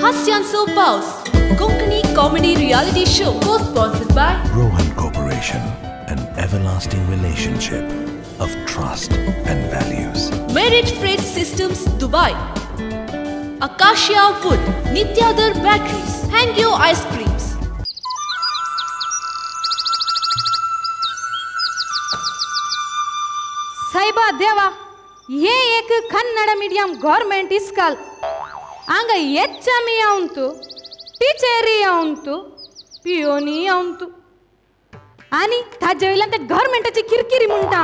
Hasyanso Paus, Konkani comedy reality show, co-sponsored by Rohan Corporation, an everlasting relationship of trust and values. Merit Freight Systems, Dubai, Acacia Wood, Nityadar Batteries, Hangyo Ice Creams. साहेबा देवा, हे एक Kannada medium government school हांगा एचएमईय उंटु, टीचरीय उंटु, पियोनीय उंटु आनी ताजे वयल्यान ते गव्हर्मेंटाची किरकिरी म्हणटा.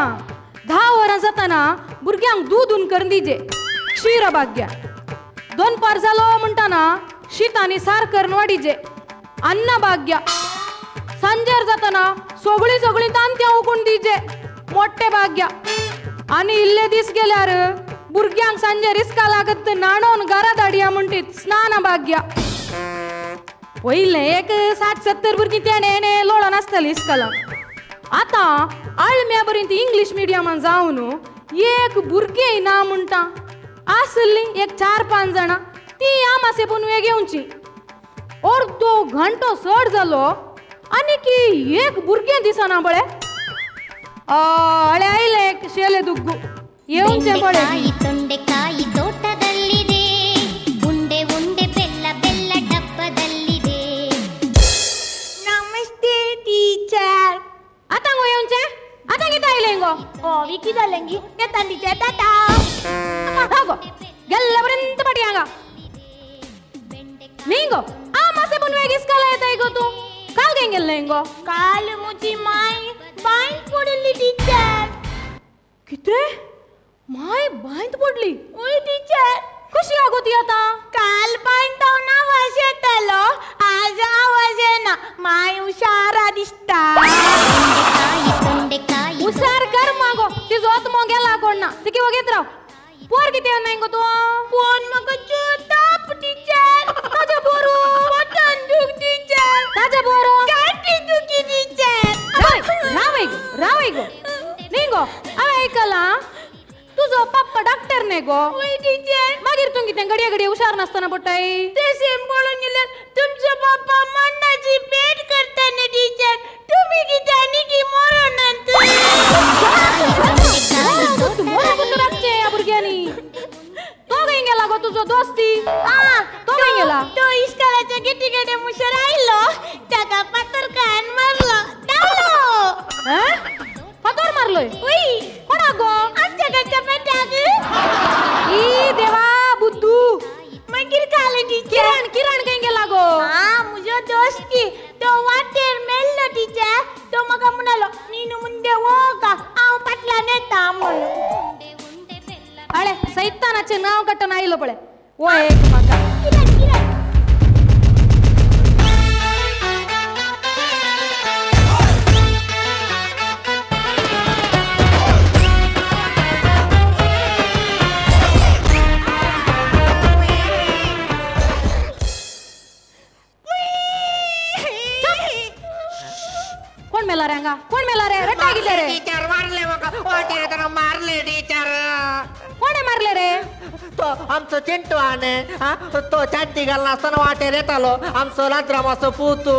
10 वरां जाताना भुरग्यांक दूद उन करून दिजे क्षीरभाग्य, दोनपार जालो म्हणटाना शीत आनी सार करून वाडिजे अन्नभाग्य, सांजेर जाताना सगळीं सगळीं तांत्यां उकून दिजे मोठे भाग्य, आनी इल्ले दीस गेल्यार भुरग्यांक सांजे रिस्का लागत न्हाणोवन घरा धाडया म्हणटीत स्नान भाग्य. पयलें एक 60-70 भुरगीं तेणे लोळोन आसतालीं इस्कलान, आतां आळम्या बरी ती इंग्लीश मिडियमान जावन एक भुरगें ना म्हणटा. आसलीं एक 4-5 जाणां ती आमासे पुनवे घेवची. अर्दो घंटो चड जालो आनी की एक भुरगें दिसना पळय. हळे आयले शेले दुग्गू येवचें पळय. ತೊಂಡೆಕಾಯಿ ತೋಟದಲ್ಲಿದೆ, ಉಂಡೆ ಉಂಡೆ ಬೆಲ್ಲ ಬೆಲ್ಲ ಡಬ್ಬದಲ್ಲಿದೆ. नमस्ते टीचर. आतां गो येवचें? आतां कितें आयलें गो? ओ विकी जालें गी येता टीचर, टाटा. गो गेल्ले पर्यंत पाटी हांगा न्ही गो. आ मासे पुनवेक इस्कॉला येताय गो तूं, काल खंय गेल्लें गो? काल म्हजी माय बांयत पडली टीचर. कितें? माय बांयत पडली? वय टीचर. कशी आगो ती आतां? काल बांयत आवाज येतालो, आज आवाज येना. माय हुशारा दिसता. हुशार कर मागो, तिजो आत्मो गेला कोण ना, तिके वगेत राव. पोर कितें येवना गो तूं? फोन म्हाका चोताप टीचर. ताजे पोरू पोटान दूख टीचर. ताजे पोरू काटी दुखी टीचर. रावय गो, रावय गो. न्ही गो, हांवें आयकलां तुजो पप्पा डॉक्टर न्ही गो? वय टीचर. मागीर तूं कितें घडये घडये हुशार नासतना पडटाय? तशें पळोवंक गेल्यार तुमचो पप्पा मरणाची भेट करता न्ही टीचर, तुमी कितें आनी की मरणात. राखचें ह्या भुरग्यांनी. तो खंय गेला गो तुजो दोस्ती? तो खंय गेला? तो इस्कॉलाच्या गेटी कडेन मुसर आयलो, ताका फातरकान मारलो, धांवलो. फातर मारलोय? वय. कोणाक गो? आमच्या घरच्या पेट्याक. ई देवा बुद्धू. मागीर काल टीचर. किरण, किरण खंय गेला गो? आ म्हजो दोस्ती तो वाटेर मेल्लो टीचर. तो म्हाका म्हणालो नीनु मुंदे वोगा हांव फाटल्यान येता म्हणून. अळे सैतानाचें नांव काडटना आयलो पळय वो एक म्हाका. किरण किरण. कोण मेला रे हांगा? कोण मेला रे? रट्टा कितें रे? टीचर मारले म्हाका, वाटेर येतना मारले टीचर. कोणे मारले रे? तो आमचो चिंटू आने तो चाटी घालना आसतना वाटेर येतालो, आमचो लांतरामाचो पुतू.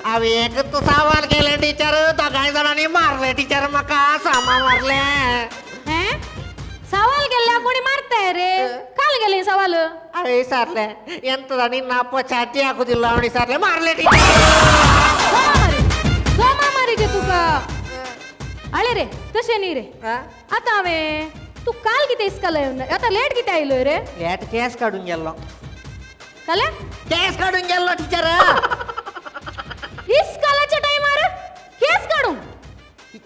हांवें एक सवाल केलें टीचर, दोगांय जाणांनी मारले टीचर म्हाका, सामा मारले. हें सवाल केल्ल्या कोणी मारताय रे? काल गेले सवाल? हांवें विचारलें एंत जाणी नापो चाटी आकुदिल्लो हांवें विचारलें, मारले टीचर. सोमा मारीजे तुका. अळे रे तशें न्ही रे, आतां हांवें तूं काल कितें इस्कॉला येवन आतां लेट कितें आयलो रे? लेट केस काडून गेल्लो. काले केस काडून गेल्लो टीचर. इस्कॉलाच्या टायमार केस काडून?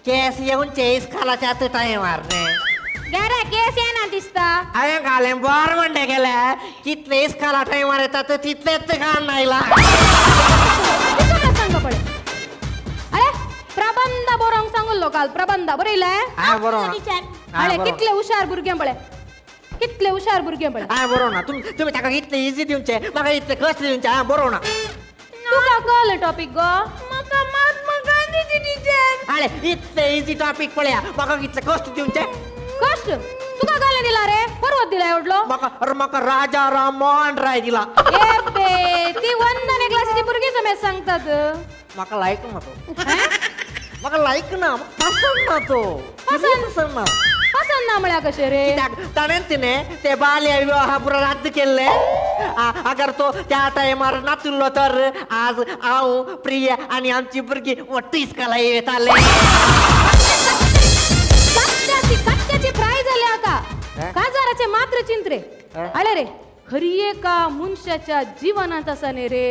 केस येवचे इस्कॉलाच्या टायमार न्ही. गेरे केस येना दिसता. हांवें घालें बरें म्हणटे गेले, कितले इस्कॉला टायमार येता तितलेच काडून आयला. सांग पळय. अरे प्रबंध बरोवंक सांगल्लो काल, प्रबंध बरयलें? अळे कितले हुशार भुरगें पळय, कितले हुशार भुरगें पळय. हांवें बरोवना, तुमी ताका इतले इजी दिवचे, म्हाका इतले कश्ट दिवचे. हांवें बरोवना. तुका कळ्ळें टॉपीक गो? म्हाका महात्मा गांधीजी टीचर. अरे इतले इजी टॉपीक पळया, म्हाका कितले कश्ट दिवचे. कश्ट तुका गाले दिला रे? पर्वत दिला एवढलो? म्हाका, अरे म्हाका राजा राम मोहन राय दिला. ए रे ती वंदने क्लासीची भुरगीं समेज सांगतात. म्हाका लायक ना तो, म्हाका लायक ना, पसंत ना तो, पसंत ना. पसंत ना म्हळ्यार कशें रे? कित्याक ताणें तिणें ते बाल्य विवाह पुरो रद्द केल्ले. अगर तो त्या टायमार नातिल्लो तर आज हांव प्रिया आनी आमची भुरगीं वट्ट इस्कोला येताले. कट्ट्याची फ्राय जाल्या का काजाराचे मात्र चिंत रे. अळे रे हर एका मनशाच्या जिवनांत आसा न्ही रे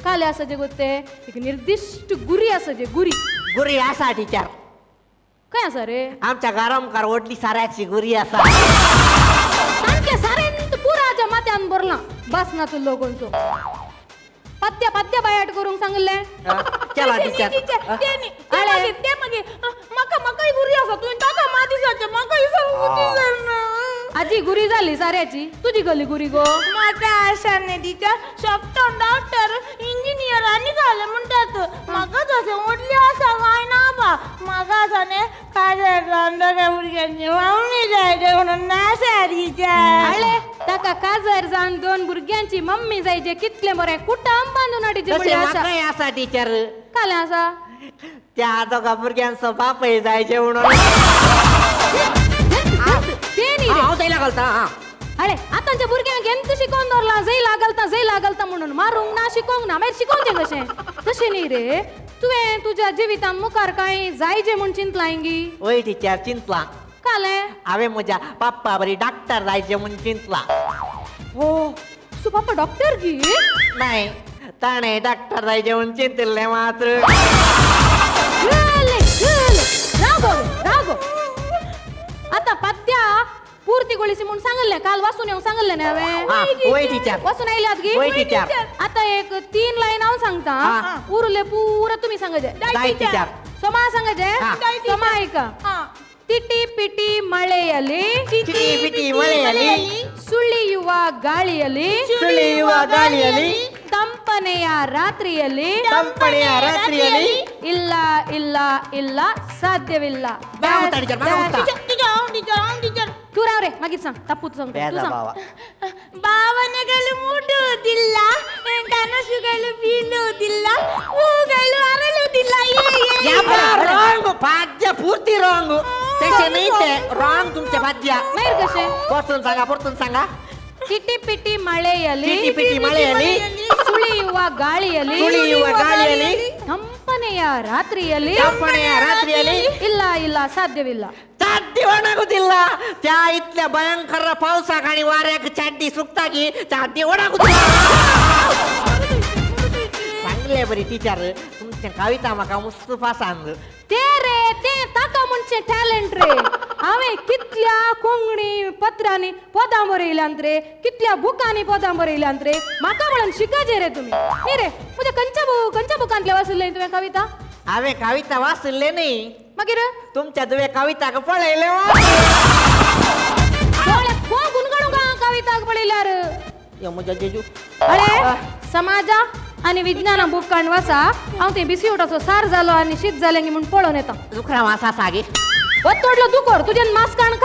काले आसा जे गोते एक निर्दिश्ट गुरी आसा जे गुरी. गुरी आसा टिचर. काय आसा रे? आमच्या घरा मुखार व्हडली साऱ्याची गुरी आसा. सामकें सारेंत पुराच्या माथ्यान भरलां बस ना तूं लोगोंचो. पद्या पद्या बायाट करूंक सांगलें. चला टिचर. ते मागीर म्हाका म्हाकाय गुरी आसा, तुवें ताका मा दिसाचें म्हाकाय टिचर. आजी गुरी जाली साऱ्याची, तुजी गली गुरी गो? म्हाका आशा न्ही टिचर, शकतो डॉक्टर इंजिनियर आनी घाले म्हणटात. म्हाका तशें व्हडली आसा काय ना बा. म्हाका आसा न्ही काजार जावन दोगां भुरग्यांची मम्मी जाय म्हणून आसा टिचर. आळे ताका काजार जावन दोन भुरग्यांची मम्मी जायचे कितलें बरें कुटुंब बांदून हाडीचें म्हणल्यार आसा. म्हाकाय आसा टिचर. कालें आसा? त्या दोगां भुरग्यांचो बापय जायचे म्हणून. हांव जैला घालता. अरे आतांच्या भुरग्यांक एंत शिकोवन दवरलां जैला घालता जैला घालता म्हणून मारूंक ना शिकोवंक ना, मागीर शिकोवचें कशें? तशें न्ही रे, तुवें तुज्या जिवितान मुखार कांय जायचें म्हूण चिंतलां गी? वय टिचर चिंतलां. कालें? हांवें म्हज्या पप्पा बरी डॉक्टर जायचें म्हूण चिंतलां. हो सो पप्पा डॉक्टर गी? नाही, ताणें डॉक्टर जायचें म्हूण चिंतिल्लें मात्र. रागो रागो आतां पद्या पूर्तिಗೊಳಿಸಿ म्हूण सांगल्लें, काल वाचून येवंक सांगल्लें न्ही हांवें? वय टिचर. वाचून आयल्यात गी? वय टिचर. आतां एक 3 लायन हांव सांगता, उरले पुरा तुमी सांगचे. टिचर. सोमा सांगचे. सोमा आयका. ತಿಟಿ ಪಿಟಿ ಮಳೆಯಲ್ಲಿ, ಚಿಟಿ ಪಿಟಿ ಮಳೆಯಲ್ಲಿ, ಸುಳಿಯುವ ಗಾಳಿಯಲ್ಲಿ, ಸುಳಿಯುವ ಗಾಳಿಯಲ್ಲಿ, ತಂಪನೆಯ ರಾತ್ರಿಯಲ್ಲಿ, ತಂಪನೆಯ ರಾತ್ರಿಯಲ್ಲಿ, ಇಲ್ಲ ಇಲ್ಲ ಇಲ್ಲ ಸಾಧ್ಯವಿಲ್ಲ. ತೂರಾವ್ರೆ ಮಗಿದ್ ಸಂಗ್ ತಪ್ಪು ಸಂಗ್. ಭಾವನೆಗಳು ಮೂಡುವುದಿಲ್ಲ, ಕನಸುಗಳು ಬೀಳುವುದಿಲ್ಲ, ಹೂಗಳು ಅರಳುವುದಿಲ್ಲ. ರಾಂಗ್ ಪದ್ಯ ಪೂರ್ತಿ ರಾಂಗ್. तशें न्ही तें, रांग तुमचें पद्य. मागीर कशें? परतून सांगा, परतून सांगा. ಚಿಟಿ ಪಿಟಿ ಮಳೆಯಲ್ಲಿ, ಚಿಟಿ ಪಿಟಿ ಮಳೆಯಲ್ಲಿ, ಸುಳಿಯುವ ಗಾಳಿಯಲ್ಲಿ, ಸುಳಿಯುವ ಗಾಳಿಯಲ್ಲಿ, ತಂಪನೆಯ ರಾತ್ರಿಯಲ್ಲಿ, ತಂಪನೆಯ ರಾತ್ರಿಯಲ್ಲಿ, ಇಲ್ಲ ಇಲ್ಲ ಸಾಧ್ಯವಿಲ್ಲ. चाड्डी ಒಣಗುದಿಲ್ಲ. त्या इतल्या भयंकर पावसाक आनी वाऱ्याक चाड्डी सुकता की चाड्डी ಒಣಗುದಿಲ್ಲ. सांगले बरी टिचर, तुमचें कविता म्हाका मस्त पसंद. ते रे ते ताका म्हणचें टॅलेंट रे. हांवें कितल्या कोंकणी पत्रांनी पदां बरयल्यांत रे, कितल्या बुकांनी पदां बरयल्यांत रे. म्हाका म्हणून शिकाचे रे तुमी. न्ही रे म्हज्या खंयच्या खंयच्या बुकांतलें वाचिल्लें तुवें कविता? हांवें कविता वाचिल्लें न्ही. मागीर तुमच्या तुवें कविताक पळयलें. कोण गुणगणू कविताक पळयल्यार? म्हज्या जेजू. अरे समाजा आनी विज्ञाना बूक काडून वाचा. हांव ते बिस्कुटाचो सार जालो आनी शीत जालें म्हूण पळोवन येता. दुखरा वासा सागी ಒತ್ತೊಡ್ಲ ದುಕೋರ್ ತುಜನ್ ಮಾಸ್ಕ್ ಕಾಣಕ.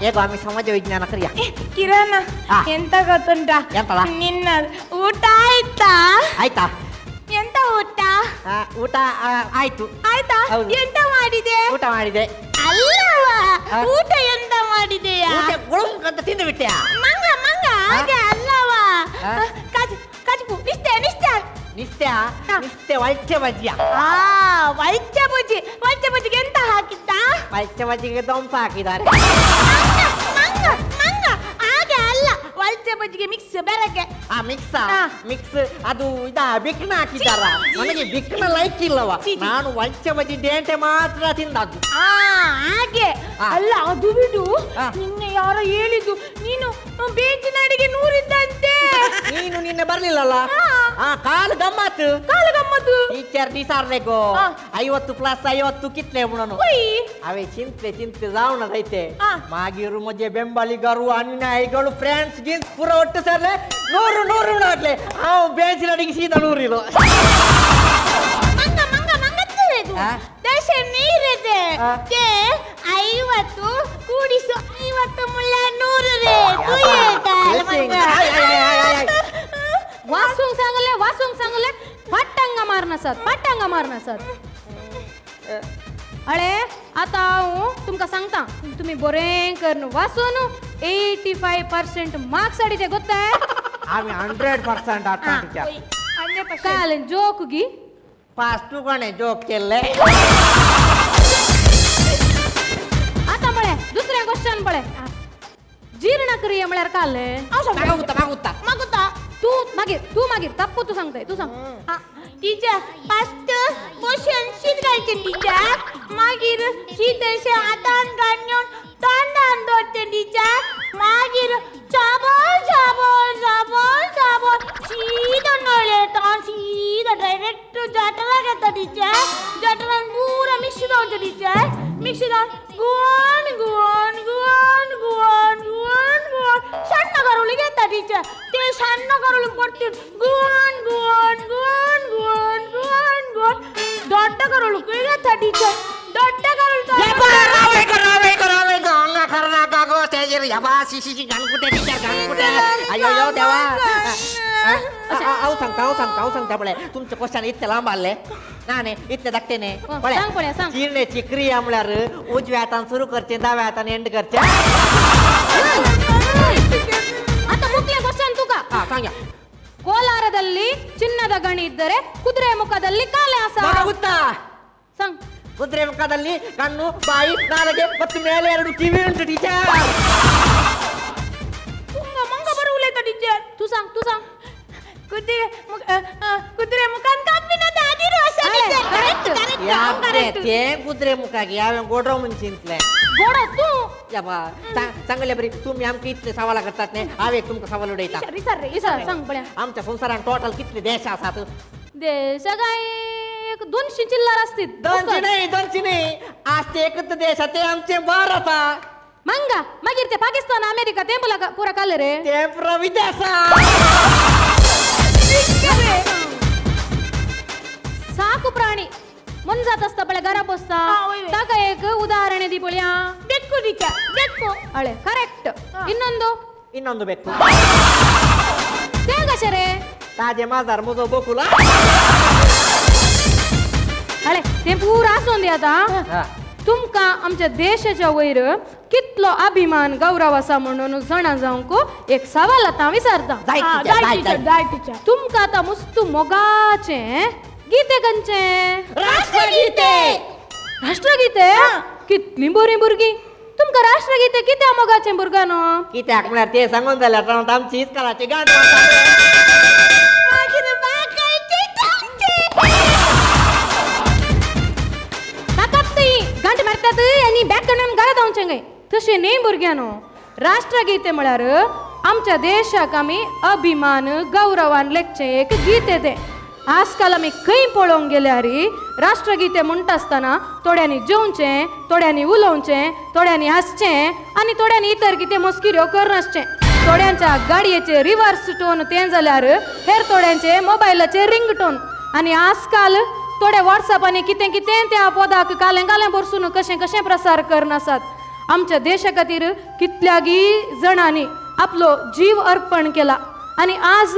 ಏಕೋ ಆಮಿ ಸಮಾಜ ವಿಜ್ಞಾನ ಕರಿಯ. ಕಿರಣ ಎಂತ ಗೊತ್ತುಂಟಾ? ಎಂತವಾ? ನಿನ್ನ ಊಟ ಆಯ್ತಾ? ಆಯ್ತಾ. ಎಂತ ಊಟ? ಊಟ ಆಯ್ತು. ಆಯ್ತಾ? ಎಂತ ಮಾಡಿದೆ? ಊಟ ಮಾಡಿದೆ. ಅಲ್ಲವಾ, ಊಟ ಎಂತ ಮಾಡಿದೆಯಾ? ಊಟ ಗುಳುಂಕ್ ಅಂತ ತಿಂದು ಬಿಟ್ಟೆಯಾ? ಮಂಗ ಮಂಗ ಹಾಗೆ ಅಲ್ಲವಾ. ಕಾಜು ಕಾಜು ನಿಷ್ಠೆ ನಿಷ್ಠೆ ನಿಷ್ಠೆ ನಿಷ್ಠೆ ವಲ್ಚೆ ಬಜ್ಜಿಯ. ಆ ವಲ್ಚೆ ಬಜ್ಜಿ, ವಲ್ಚೆ ಬಜ್ಜಿಗೆ ಎಂತ ಹಾಕಿದ್ದ? ವಲ್ಚೆ ಬಜ್ಜಿಗೆ ದೊಂಪ ಹಾಕಿದ್ದಾರೆ. ಮಂಗ ಮಂಗ ಹಾಗೆ ಅಲ್ಲ, ವಲ್ಚೆ ಬಜ್ಜಿಗೆ ಮಿಕ್ಸ್ ಬೆರಕೆ. ಆ ಮಿಕ್ಸ್ ಮಿಕ್ಸ್ ಅದು ಇದ ಬಿಕ್ನ ಹಾಕಿದ್ದಾರ. ನನಗೆ ಬಿಕ್ನ ಲೈಕ್ ಇಲ್ಲವ, ನಾನು ವಲ್ಚೆ ಬಜ್ಜಿ ಡೇಂಟೆ ಮಾತ್ರ ತಿಂದದ್ದು. ಆ ಹಾಗೆ ಅಲ್ಲ, ಅದು ಬಿಡು. ನಿನ್ನೆ ಯಾರೋ ಹೇಳಿದ್ದು ನೀನು ಬೇಚಿನ ಅಡಿಗೆ ನೂರಿದ್ದಂತೆ. ನೀನು ನಿನ್ನೆ ಬರ್ಲಿಲ್ಲಲ್ಲ? ಆ ಕಾಲು ಗಮ್ಮತ್ತು, ಕಾಲು ಗಮ್ಮತ್ತು. ಟೀಚರ್ ನಿಸಾರ್ಲೆಗೋ 50 + 50 ಕಿತ್ಲೆ ಮುಣನು. ಅವೇ ಚಿಂತೆ ಚಿಂತೆ ಜಾವಣದೈತೆ. ಮಾಗಿರು ಮಧ್ಯೆ ಬೆಂಬಲಿಗರು ಅನ್ಯಾಯಿಗಳು ಫ್ರೆಂಡ್ಸ್ ಗಿನ್ಸ್ ಪೂರ ಒಟ್ಟು ಸರ್ಲೆ 100 100 ಆಗ್ಲೆ. ಅವ್ ಬೇಚಿನ ಅಡಿಗೆ ಸೀದಾ 100 ಇಲು. ಮಂಗ ಮಂಗ ಮಂಗತ್ತಿದೆ ದಶ ನೀರಿದೆ. 50 ಕೂಡಿಸು 50 ಮುಳ್ಳ 100 ರೇ. वाचूंक सांगले वाचूंक सांगले पाटांगा मारनासात पाटांगा मारनासात. अळे आतां हांव तुमकां सांगता तुमी बरें करून वाचून 85% मार्क्स हाडीचे गोत्ताय. आमी 100% हाडटा टिचर. काल जोक गी पास तू कोणे जोक केल्ले. आतां पळय दुसरें क्वेश्चन पळय. जीर्णक्रिया म्हळ्यार काल मागुता मागुता तू मागीर तू मागीर तप्पू तू सांगताय तू सांग. टीचर फस्ट पोशन शीत घालचें टीचर, मागीर शीत अशें हातान काडून तोंडान दवरचें टीचर, मागीर चाबल चाबल चाबल चाबल सीधा नळयता सीधा डायरेक्ट जठराक येता टीचर. जठरान पुरा मिक्स जावचें टीचर, मिक्स जावन गुवन गुवन गुवन गुवन गुवन गुवन सान्न करून घेता टीचर. ते सान्न करून परतून गुवन गुवन गुवन गुवन गुवन गुवन दोड्ड करून घेता टीचर. दोड्ड करून अयो देवा. हांव सांगता हांव सांगता हांव सांगता पळय तुमचें क्वेश्चन इतलें लांब आहलें ना न्ही इतलें धाकटें न्ही. पळय जिर्णेची क्रिया म्हळ्यार उजव्या हातान सुरू करचें दाव्या हातान एंड करचें. आतां मुखलें क्वेश्चन तुका सांगा. ಕೋಲಾರದಲ್ಲಿ ಚಿನ್ನದ ಗಣಿ ಇದ್ದರೆ ಕುದುರೆ ಮುಖದಲ್ಲಿ ಕಾಲೆ ಆಸ. सांग. ಕುದುರೆ ಮುಖದಲ್ಲಿ ಕಣ್ಣು ಬಾಯಿ ನಾಲಿಗೆ ಮತ್ತು ಮೇಲೆ ಎರಡು ಕಿವಿ ಉಂಟು ಟೀಚರ್. ಮಂಗ ಬರುವುಲೇತ ಟೀಚರ್. ತೂ सांग ತೂ सांग. ಕುದುರೆ ಕುದುರೆ ಮುಖಾನ್ ಕಬ್ಬಿನ ದಾದಿರು ಆಸ ಟೀಚರ್. Correct correct. ते कुत्रे मुखाक हांवें गोडो म्हूण चिंतलें. गोडो तूं यबा सांगले बरी तुमी आमकां इतले सवालां करतात न्ही हांव एक तुमकां सवाल उडयता. विसर सांग पळया. आमच्या संवसारांत टोटल कितले देश आसात? देश काय एक 200 चिल्लर असतील. 200 नाही 200 नाही आज ते एकच देश ते आमचे भारत. मंगा मागीर ते पाकिस्तान अमेरिका ते पुरा काले रे ते पुरा विदेश. साकू प्राणी मोनजात असता पळय घरा पोसता ताका एक उदाहरण दी पळया. ಬೆಕ್ಕು ಟೀಚರ್ ಬೆಕ್ಕು. ಅಳೆ ಕರೆಕ್ಟ್. ಇನ್ನೊಂದು ಇನ್ನೊಂದು ಬೆಕ್ಕು. ತೇಗಶರೆ ತಾಜೆ ಮಾಜಾರ್ ಮುಜೋ ಬೋಕುಲ. अळे ते पुरा आसून दी आतां. तुमकां आमच्या देशाच्या वयर कितलो अभिमान गौरव आसा म्हणून जाणा जावंक एक सवाल आतां विचारता. तुमकां आतां मुस्तू मोगाचें गीते खंयचें? राष्ट्रगीते. राष्ट्रगीते कितली बरीं भुरगीं. तुमकां राष्ट्रगीते कित्याक मोगाचें भुरग्यांनो? कित्याक म्हळ्यार ते सांगून जाल्यार आमची इस्कॉलाची गाणी. गांठ मारतात आनी बॅक करून घरा धांवचें काय तशें न्ही भुरग्यांनो. राष्ट्रगीते म्हळ्यार आमच्या देशाक आमी अभिमान गौरवान लेखचें एक गीत तें. आजकाल आमी खंय पळोवंक गेल्यार राष्ट्रगीते म्हणटा आसतना थोड्यांनी जेवचें थोड्यांनी उलोवचें थोड्यांनी हांसचें आनी थोड्यांनी इतर कितें मस्किऱ्यो करनासचें. थोड्यांच्या गाडयेचे रिवर्स टोन तें जाल्यार हेर थोड्यांचे मोबायलाचे रिंग टोन. आनी आजकाल थोडे वॉट्सॅपांनी कितें कितें त्या पदाक कालें कालें भरसून कशें कशें प्रसार करनासात. आमच्या देशा खातीर कितल्यागी जाणांनी आपलो जीव अर्पण केला आनी आज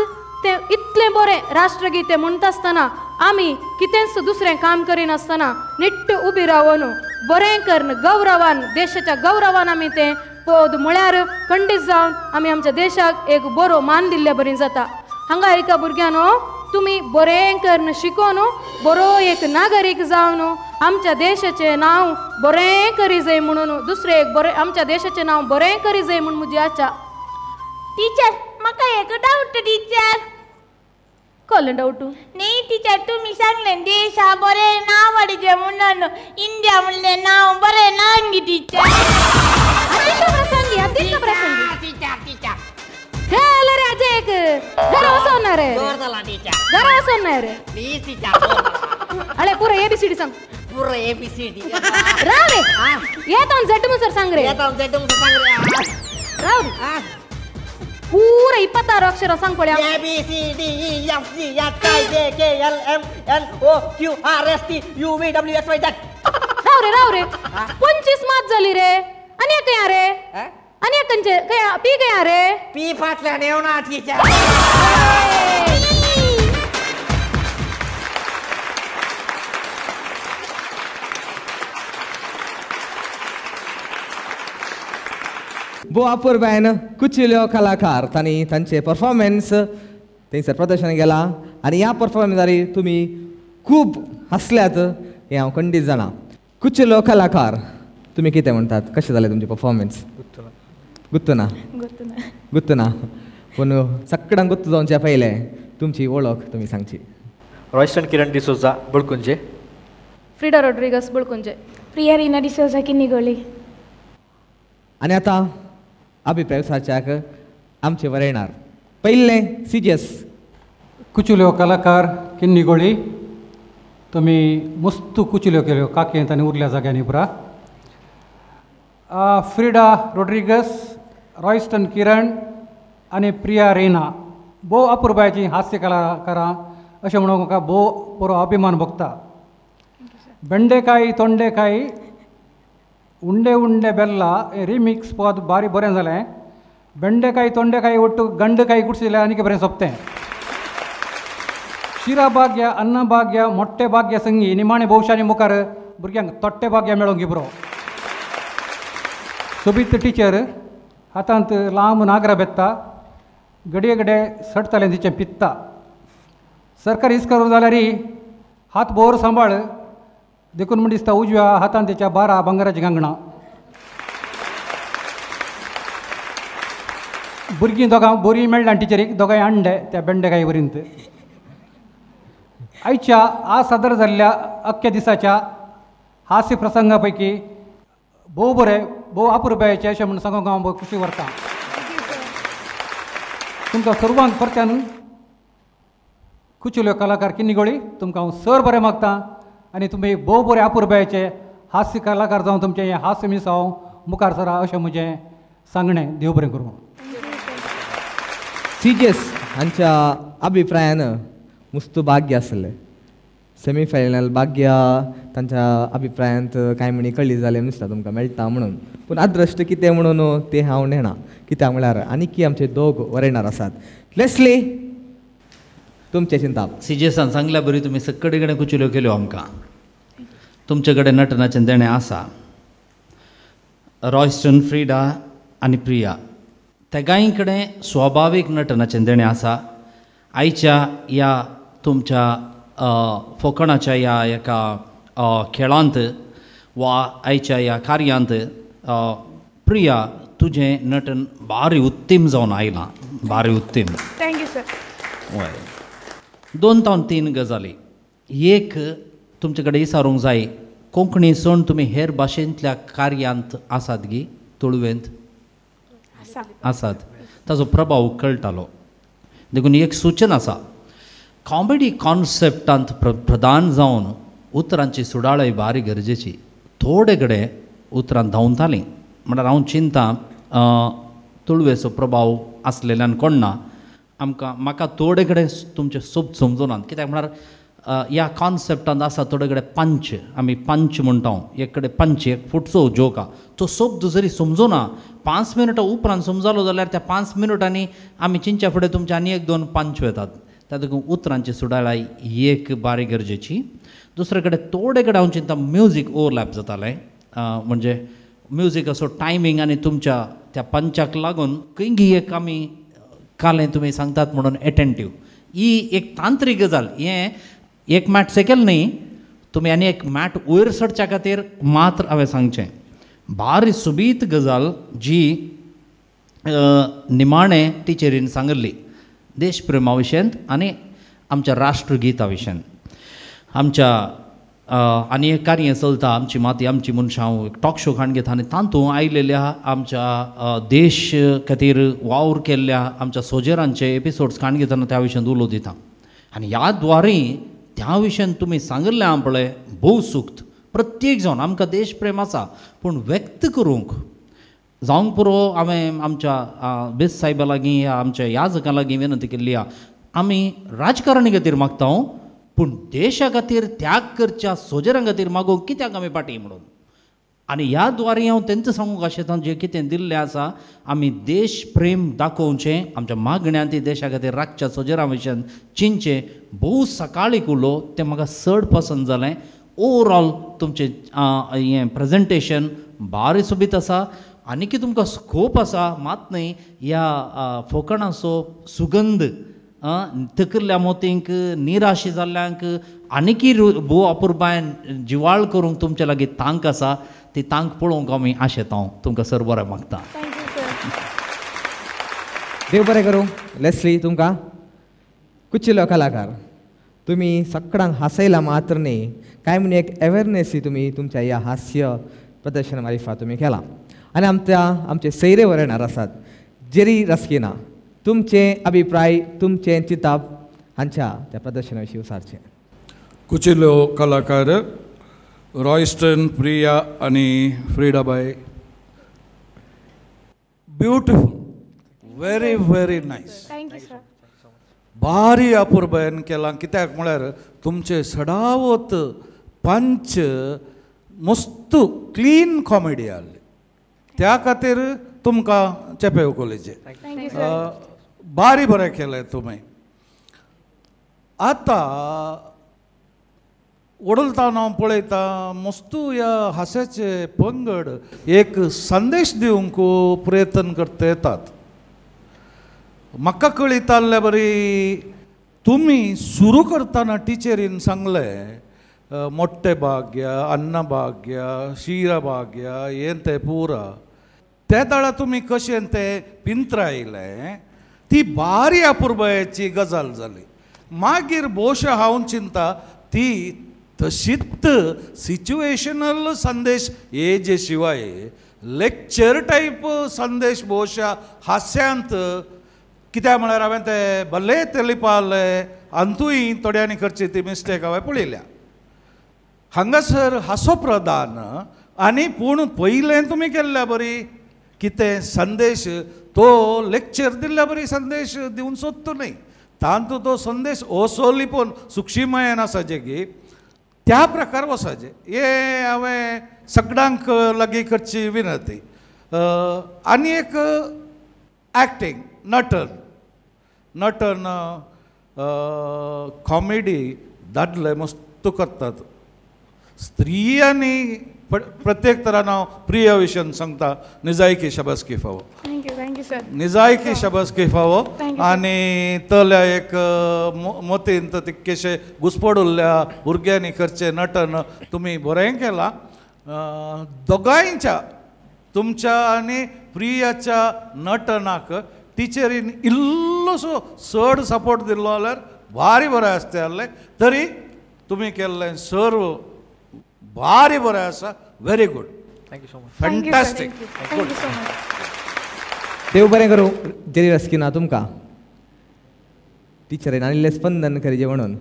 तें इतलें बरें राष्ट्रगीते म्हणटा आसतना आमी कितेंच दुसरें काम करिनासतना निट्ट उबी रावन बरें करून गौरवान देशाच्या गौरवान आमी तें पद म्हळ्यार खंडीत जावन आमी आमच्या देशाक एक बरो मान दिल्ले बरी जाता. हांगा एका भुरग्यांनो तुमी बरें करून शिकोन बरो एक नागरीक जावन आमच्या देशाचें नांव बरें करी जाय म्हणून दुसरें एक बरें आमच्या देशाचें नांव बरें करी जाय म्हूण म्हजी आशा. टीचर म्हाका एक डावट टीचर. कसलें डावट? न्ही टीचर तुमी सांगलें देशा बरें नांव हाडचें म्हणून इंडिया म्हणलें नांव बरें नांव गी टीचर. प्रसंगी अतित्व प्रसंगी रे अजय एक घरा वचोन ना रे घरा वचोन ना रे. अळे पुरा एबीसीडी सांग. पुरा एबीसीडी राव रे येता झेड मुसर सांग रे. येता झेड मुसर सांग रे. राव पूरा 26 अक्षर सांग पळया. A B C D E F G H I J K L M N O Q R S T U V W X Y Z. राव रे राव रे 25 मात झाली रे. आणि काय रे आणि कंचे काय पी काय रे? पी फाटल्यान येवना टीचर. भोव अपुरबायेन कुचिल्यो कलाकार तांणी तांचे परफॉर्मन्स थंयसर प्रदर्शन केला आनी ह्या परफॉर्मन्सारी तुमी खूब हांसल्यात हें हांव खंडीत जाणा. कुचिल्यो कलाकार तुमी कितें म्हणटात, कशें जालें तुमचें परफॉर्मन्स? गुत्तू ना, गुत्तू ना, पूण सगळ्यांक गुत्तू जावचे पयलें तुमची वळख तुमी सांगची. Royston Kiran D'Souza, Balkunje. Frida Rodrigues, Balkunje. Priya Reena D'Souza, Kinnigoli. आनी आतां अभिप्राय विचारच्याक आमचे वरयणार पयलें सीजीएस. कुचुल्यो कलाकार किन्निगोळी, तुमी मस्त कुचुल्यो केल्यो काकेंत आनी उरल्या जाग्यांनी पुरा. फ्रिडा रोड्रिगस, रॉयस्टन किरण आनी प्रिया रेना भोव अपुरबायेची हास्य कलाकारां अशें म्हणून म्हाका भोव बरो अभिमान भोगता. बेंडेकाय तोंडेकाय उंडे उंडे बेल्ला हें रिमिक्स पद बारी बरें जालें. बेंडेकाय तोंडेकाय ಒಟ್ಟು ಗಂಡಕಾಯಿ ಗುಡಿಸಿಲ್ಲ आनीक बरें सोंपतें. शिरा भाग्य अन्न भाग्य मोट्टे भाग्य संगी निमाणे भोवशानी मुखार भुरग्यांक तोट्टे भाग्य मेळोंक बरो. सोबीत टिचर हातांत लांब नागरा बेत्ता, घडये घडये सडतालें तिचें पित्ता. सरकारी इस्कोल जाल्यार हात बोर सांबाळ देखून म्हण दिसता उजव्या हातान तेच्या 12 भांगराचीं कांकणां. भुरगीं दोगां बोरीं मेळ्ळ्या टिचरीक, दोगांय हाडले त्या बेंडेकाय वरींत. आयच्या आज सादर जाल्ल्या अख्ख्या दिसाच्या हास्य प्रसंगा पैकी भोव बरें भोव अपुरबायेचें अशें म्हूण सांगूंक हांव भोव खुशी व्हरता. तुमकां सर्वांक परत्यान कुचुल्यो कलाकार किन्निगोळी तुमकां हांव सर बरें मागता आनी तुमी भोव बरे अपुरबायेचे हास्य कलाकार जावन तुमचें हें हास्य मिसांव मुखार सरा अशें म्हजें सांगणें. देव बरें करूं. सीजीएस हांच्या अभिप्रायान मुस्तू भाग्य आसलें. सेमीफायनल भाग्य तांच्या अभिप्रायांत कांय म्हणी कळ्ळी जालें दिसता तुमकां मेळटा म्हणून, पूण अद्रश्ट कितें म्हणून तें हांव नेणा. कित्याक म्हळ्यार आनीकी आमचे दोग वरयणार आसात. लेस्ली, तुमचें चिंताप. सीजीएसान सांगल्या बरी तुमी सगळे कडेन कुचिल्यो केल्यो आमकां. तुमचे कडेन नटनाचें देणें आसा. रॉयस्टन, फ्रिडा आनी प्रिया तेगांय कडेन स्वाभावीक नटनाचें देणें आसा. आयच्या ह्या तुमच्या फोकणाच्या ह्या एका खेळांत वा आयच्या ह्या कार्यांत प्रिया तुजें नटन भारी उत्तीम जावन आयलां, भारी उत्तीम. Thank you sir. हय, 2 तावन 3 गजाली. एक तुमचे कडेन विचारूंक जाय, कोंकणी सोडून तुमी हेर भाशेंतल्या कार्यांत आसात गी? तुळवेंत आसात, ताजो प्रभाव कळटालो. देखून एक सूचन आसा, कॉमेडी कॉन्सेप्टांत प्रधान जावन उतरांची सुडाळय भारी गरजेची. थोडे कडेन उतरां धांवतालीं म्हळ्यार हांव चिंता तुळवेचो प्रभाव आसलेल्यान कोण ना आमकां म्हाका थोडे कडेन तुमचें सोब समजुनात. कित्याक म्हळ्यार ह्या कॉन्सेप्टांत आसा थोडे कडेन पंच, आमी पंच म्हणटा, एक कडेन पंच एक फुटचो जोक आहा, तो शब्द जरी समजुना 5 मिनटां उपरांत समजालो जाल्यार त्या 5 मिनटांनी आमी चिंच्या फुडें तुमचे आनी 1-2 पंच वेतात. त्या देखून उतरांची सुडाळाय एक बारी गरजेची. दुसरे कडेन थोडे कडेन हांव चिंता म्युजीक ओवरलॅप जातालें, म्हणजे म्युजीक असो टायमींग आनी तुमच्या त्या पंचाक लागून खंय एक आमी कालें तुमी सांगतात म्हणून एटेंटीव ही एक तांत्रीक गजाल. हें एक मॅट सेकेल न्ही, तुमी आनी एक मॅट वयर चडच्या खातीर मात्र हांवें सांगचें भारी सोबीत गजाल जी निमाणें टिचरीन सांगिल्ली देशप्रेमा विशयांत आनी आमच्या राष्ट्रगीता विशयांत. आमच्या आनी एक कार्य चलता आमची माती आमची मनशां हांव एक टॉक शो काण घेता आनी तातूंत आयलेल्या आमच्या देश खातीर वावर केल्ल्या आमच्या सोजेरांचे एपिसोड्स काण घेतना त्या विशयांत उलो दिता आनी ह्या द्वारे त्या विशयान तुमी सांगिल्लें आहा पळय भोव सुक्त. प्रत्येक जावन आमकां देशप्रेम आसा पूण व्यक्त करूंक जावंक पुरो. हांवें आमच्या बेस साहेबा लागीं आमच्या याजकां लागीं विनंती केल्ली आहा, आमी राजकारणी खातीर मागता पूण देशा खातीर त्याग करच्या सोजरां खातीर मागूंक कित्याक आमी फाटीं म्हणून. आनी ह्या द्वारे हांव तेंच सांगूंक आशेतां जें कितें दिल्लें आसा आमी देश प्रेम दाखोवचें, आमच्या मागण्यांत देशा खातीर राखच्या सोजरां विशयान चिंतचें. भोव सकाळीक उलो तें म्हाका चड पसंद जालें. ओवरऑल तुमचें हें प्रेजेंटेशन भारी सोबीत आसा आनीकी तुमकां स्कोप आसा मात न्हय ह्या फोकणाचो सुगंध थकल्ल्या मोतींक निराशी जाल्ल्यांक आनीकी भोव अपुरबायन जिवाळ करूंक तुमचे लागीं तांक आसा ती तांक पळोवंक आमी आशेता. हांव तुमकां सर बरें मागता. देव बरें करूं लेस्ली तुमकां. कुचिल्लो कलाकार तुमी सगळ्यांक हांसयला मात्र न्ही काय म्हणून एक अवेरनेस तुमी तुमच्या ह्या हास्य प्रदर्शन मारिफा तुमी केला. आनी आमच्या आमचे सैरे वरणार आसात जेरी रस्किना, तुमचे अभिप्राय तुमचे चिताप हांच्या त्या प्रदर्शना विशीं विचारचें. कुचिल्लो कलाकार रॉयस्टन, प्रिया आनी फ्रिडाबाय, beautiful, very very nice. Thank you sir. भारी अपुरबायेन केलां कित्याक म्हळ्यार तुमचे सडावत पंच मस्त क्लीन कॉमेडी आहली त्या खातीर तुमकां चेपेव कॉलेजे भारी बरें केलें तुमी. आतां वडलता हांव पळयता मस्त ह्या हास्याचे पंगड एक संदेश दिवंक प्रयत्न करता येतात. म्हाका कळयताले बरी तुमी सुरू करतना टिचरीन सांगलें मोट्टे भाग्य, अन्न भाग्य, क्षीर भाग्य हें तें पुरा त्या दाळा तुमी कशें तें पिंत्रायलें ती भारी अपुरबायेची गजाल जाली. मागीर भोवशा हांव चिंता ती तशीच सिच्युएशनल संदेश हे जे शिवाय लेक्चर टायप संदेश भोवशा हास्यांत कित्याक म्हळ्यार हांवें ते भल्ले तेलिपाले अंतूय थोड्यांनी करची ती मिस्टेक हांवें पळयल्या. हांगासर हासो प्रधान आनी पूण पयलें तुमी केल्ल्या बरी कितें संदेश तो लेक्चर दिल्ल्या बरी संदेश दिवन सोदतो न्हय तांतू तो संदेश असो लिपोवन सुक्षीमयान आसाचे की त्या प्रकार वसाचे हे हांवें सगळ्यांक लागीं करची विनंती. आनी एक एक्टींग नटन नटन कॉमेडी दादले मस्त करतात स्त्रियांनी प्रत्येक तरान हांव प्रिय विशयान सांगता निजायकी शाबासकी फावो. Thank you thank you sir. निजायकी शाबासकी फावो. आनी तल्या एक मोतीन तितकेशे घुसपड उरल्या भुरग्यांनी करचें नटन तुमी बरें केलां. दोगांयच्या तुमच्या आनी प्रियाच्या नटनाक टिचरीन इल्लोसो चड सपोर्ट दिल्लो जाल्यार भारी बरें आसता जालें. तरी तुमी केल्लें सर्व भारी बरें आसा. Very good, thank you so much, fantastic. देव बरें करूं जेरी रस्किना तुमकां. टिचरीन आनी स्पंदन करीजे म्हणून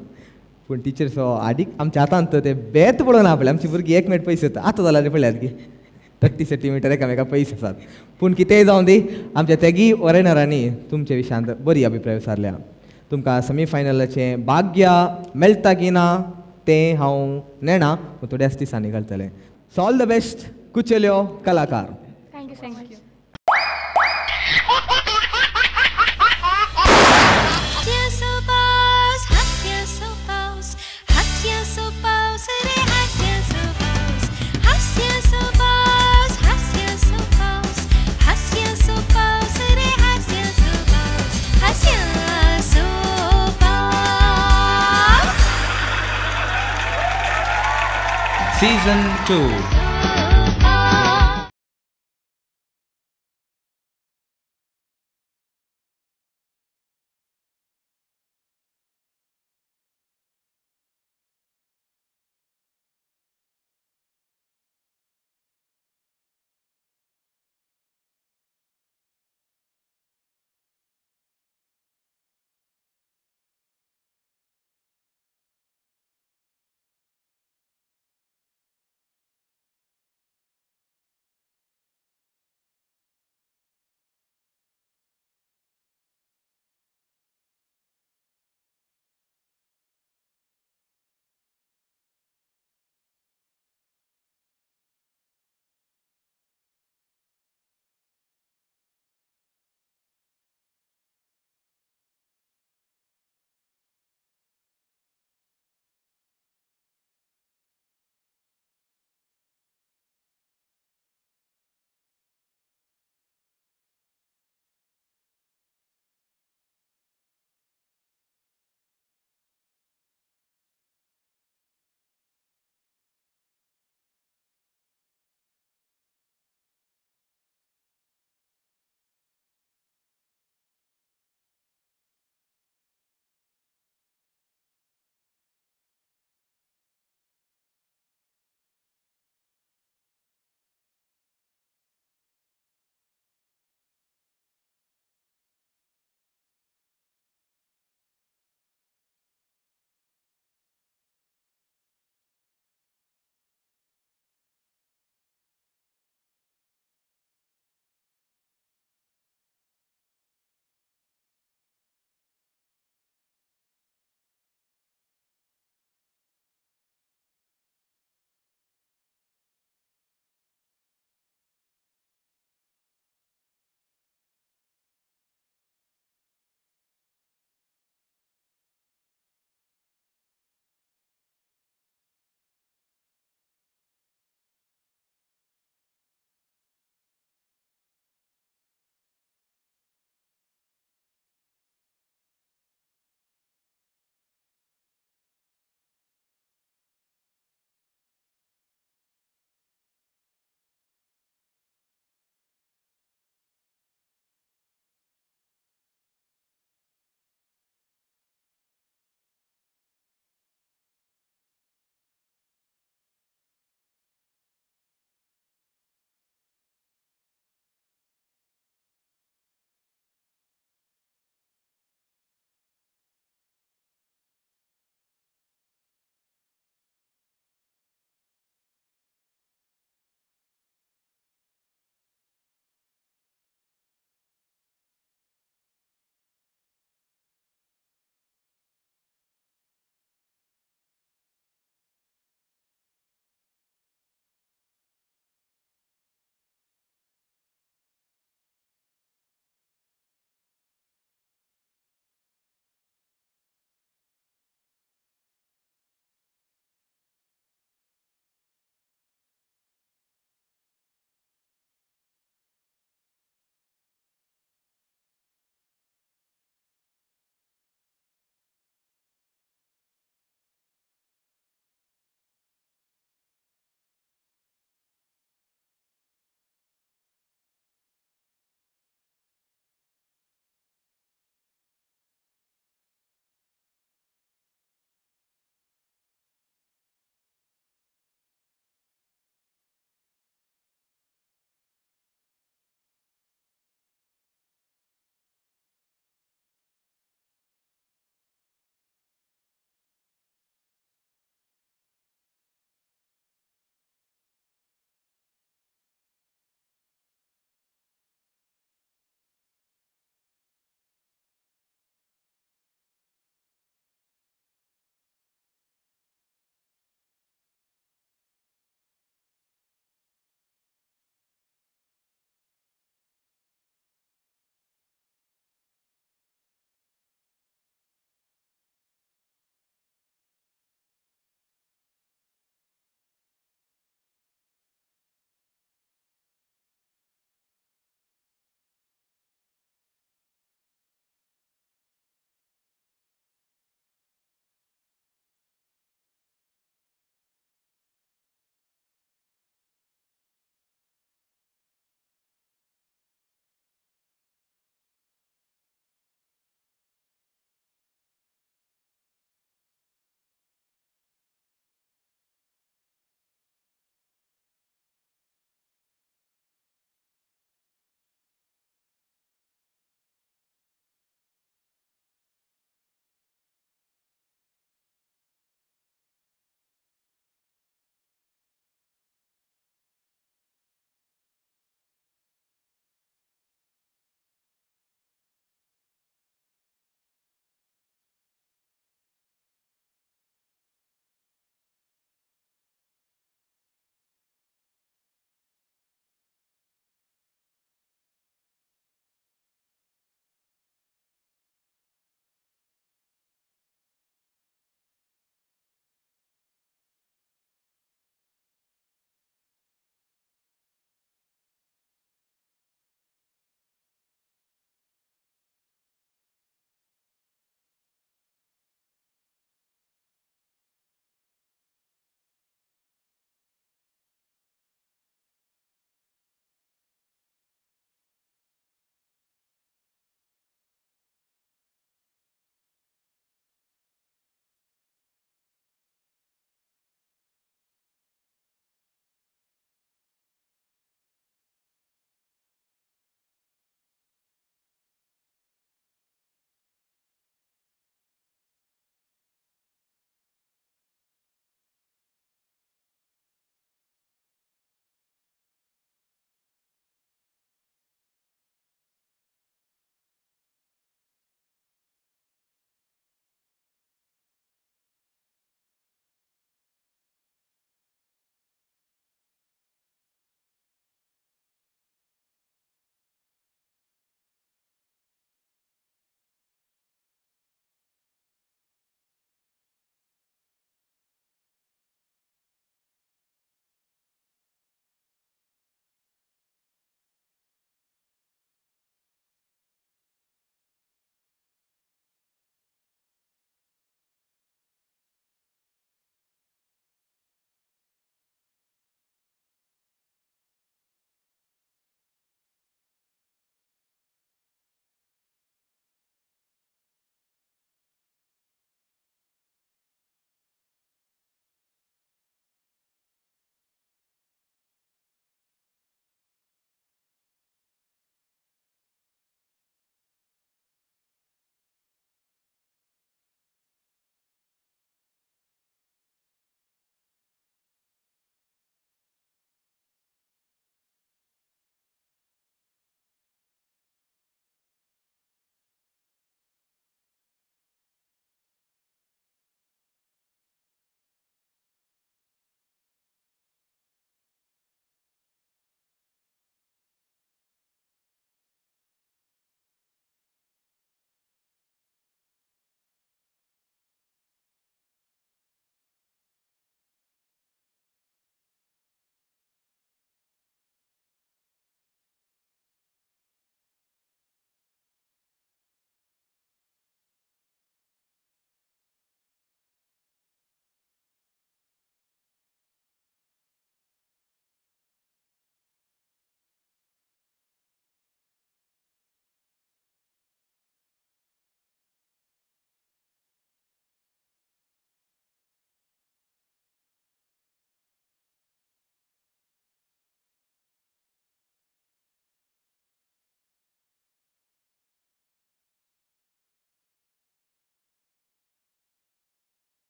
पूण टिचर आदीक आमच्या हातांत ते बेत पळोवन आपले आमची भुरगीं एक मिनट पयस येता आतां जाल्यार पळयात की 30 सेंटीमिटर एकामेका पयस आसात. पूण कितेंय जावं दी आमच्या तेगी वरेनरांनी तुमच्या विशयांत बरी अभिप्राय विचारल्या. तुमकां सेमी फायनलाचें भाग्य मेळटा की ना तें हांव नेणा पूण थोड्याच दिसांनी घालतलें. सो ऑल the best कुचेल्यो कलाकार. Thank you thank you. Season 2.